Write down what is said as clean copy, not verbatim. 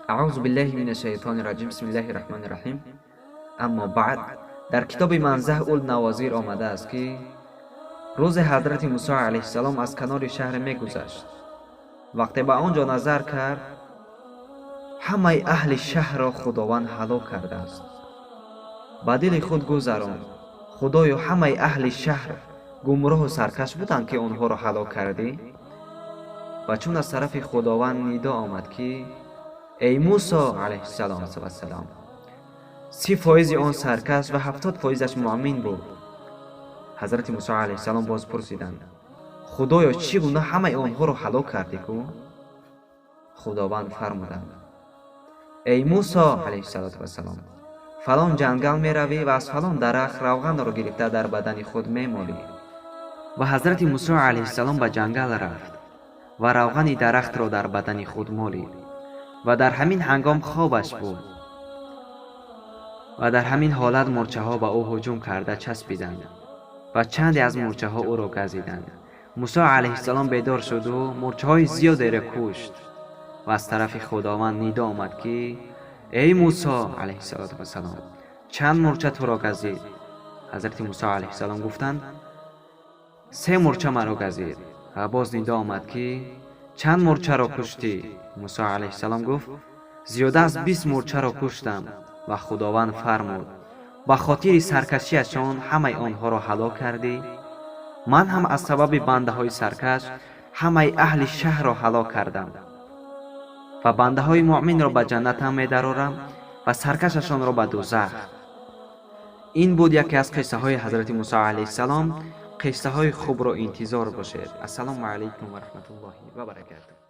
Аъузу биллаҳи мина шайтони раҷим, бисмиллаҳи раҳмони раҳим. Аммо баъд, дар китоби Манзаҳ ул Навозир омадааст, ки рӯзе ҳазрати Мусо алайҳиссалом аз канори шаҳре мегузашт. Вақте ба он ҷо назар кард, ҳамаи аҳли шаҳрро Худованд ҳалок кардааст. Ба дили худ гузаронд: «Худоё, ҳамаи аҳли шаҳр гумроҳу саркаш буданд, ки онҳоро ҳалок кардӣ?» Ва чун аз тарафи Худованд нидо омад, ки: «Эй Мусо алайҳиссалом вассалом, 30 фоизи он саркаш ва 70 фоизаш муъмин буд». Ҳазрати Мусо алайҳиссалом боз пурсиданд: «Худоё, чӣ гуна ҳамаи онҳоро ҳалок кардӣ ку?» Худованд фармуданд: «Эй Мусо алайҳиссалоту вассалом, фалон ҷангал меравӣ ва аз фалон дарахт равғанро гирифта, дар бадани худ мемолӣ». Ва ҳазрати Мусо алайҳиссалом ба ҷангал рафт ва равғани дарахтро дар бадани худ молид. Ва дар ҳамин ҳангом хобаш буд ва дар ҳамин ҳолат мӯрчаҳо ба ӯ ҳуҷум карда часпиданд ва чанде аз мӯрчаҳо ӯро газиданд. Мусо алайҳиссалом бедор шуду мӯрчаҳои зиёдеро кушт. Ва аз тарафи Худованд нидо омад, ки: «Эй Мусо алайҳиссалоту вассалом, чанд мӯрча туро газид?» Ҳазрати Мусо алайҳиссалом гуфтанд: «Се мӯрча маро газид». Ва боз нидо омад, ки: «Чанд мӯрчаро куштӣ?» Мусо алайҳиссалом гуфт: «Зиёда аз 20 мӯрчаро куштам». Ва Худованд фармуд: «Ба хотири саркашиашон ҳамаи онҳоро ҳалок кардӣ? Ман ҳам аз сабаби бандаҳои саркаш ҳамаи аҳли шаҳрро ҳалок кардам ва бандаҳои муъминро ба ҷаннатам медарорам ва саркашашонро ба дузах». Ин буд яке аз қиссаҳои ҳазрати Мусо алайҳиссалом. Қиссаҳои хубро интизор бошед. Ассалому алайкум ва раҳматуллоҳи ва баракатуҳ.